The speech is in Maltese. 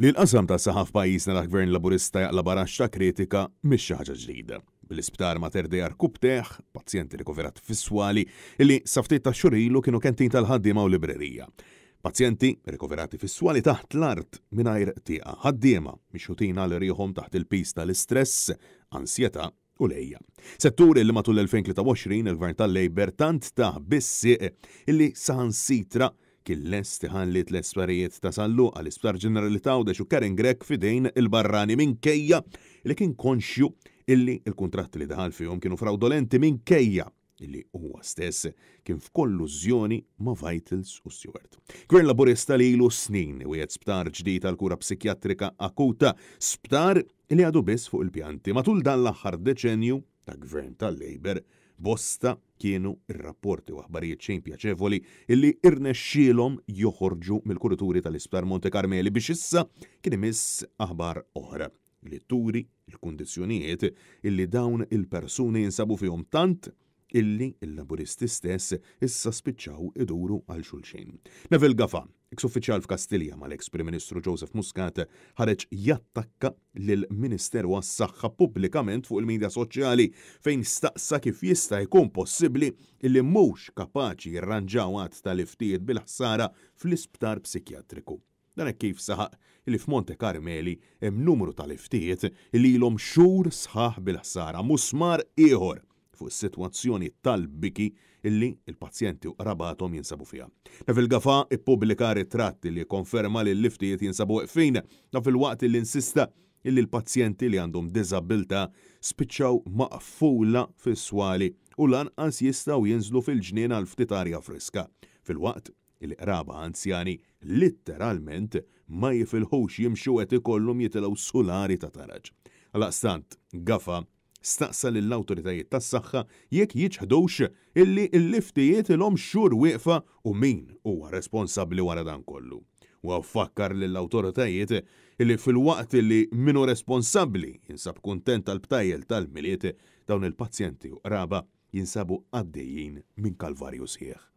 Li l-qasam tas-saħħa f'pajjiżna taħt Gvern Laburista jaqla' baraxx ta' kritika mhix xi ħaġa ġdida. Bl-isptar Mater Dei Arcupteh, pazjenti rikoverat fis-swali li sa ftit tax-xhur ilu kienu kentin tal-ħaddiema u librerija. Pazjenti rikoverati fis-swali taħt l-art mingħajr tieqa. Ħaddiema mixħutin għal rieħhom taħt il-piż tal-istress, ansjetà u l-għejja. Settur illi matul l-2023 il-Gvern tal-Labour tant tah bis-sieq illi saħansitra kien lest iħalli tliet sptarijiet ta' San Luqa, l-Isptar Ġenerali t'Għawdex u Karen Grech f'idejn il-barrani minkejja li kien konxju illi l-kuntratti li daħal fihom kienu frawdolenti minkejja illi huwa stess kien f'kollużjoni ma' Vitals u Steward. Gvern Laburista li ilu snin iwiegħed sptar ġdid għall-kura psikjatrika akuta, sptar li għadu biss fuq il-pjanti. Matul dan l-aħħar deċennju ta' Gvern tal-Labour, bosta kienu r-rapporti u aħbarijiet xejn pjaċevoli illi rnexxielhom joħorġu mill-kurituri tal-Isptar Monte Karmeli biex issa kien imiss aħbar oħra li turi l-kundizzjonijiet illi dawn il-persuni jinsabu fihom tant illi l-Laburisti stess issa spiċċaw iduru għal xulxin. Neville Gafà, eks uffiċjal f'Kastilja mal-eks Prim Ministru Joseph Muscat, ħareġ jattakka lill-Ministeru għas-Saħħa pubblikament fuq il-midja soċjali fejn staqsa kif jista' jkun possibbli illi mhux kapaċi jirranġaw għadd ta' liftijiet bil-ħsara fl-isptar psikjatriku. Dan hekk kif saħaq li f'Monte Karmeli hemm numru ta' liftijiet li ilhom xhur sħaħ bil-ħsara, musmar ieħor fuq is-sitwazzjoni tal-biki li l-pazjenti u qrabathom jinsabu fiha. Neville Gafà ppubblika ritratt li jikkonferma li l-liftijiet jinsabu weqfin, dan filwaqt li insista li l-pazjenti li għandhom diżabbiltà spiċċaw maqfula fis-swali u lanqas jistgħu jinżlu fil-ġnien għal ftit arja friska, filwaqt Il-qraba anzjani litteralment ma jifilħux jimxu qed ikollhom jitilgħu sulari ta' taraġ. Għalaqstant, Gafa staqsa lill-awtoritajiet tas-saħħa jekk jiċħdux illi l-liftijiet ilhom xhur wieqfa u min huwa responsabbli wara dan kollu. Huwa fakkar lill-awtoritajiet illi filwaqt li min hu responsabbli jinsab kuntent għall-btajjel tal-Milied, dawn il-pazjenti u qraba jinsabu għaddejjin minn kalvarju sħiħ.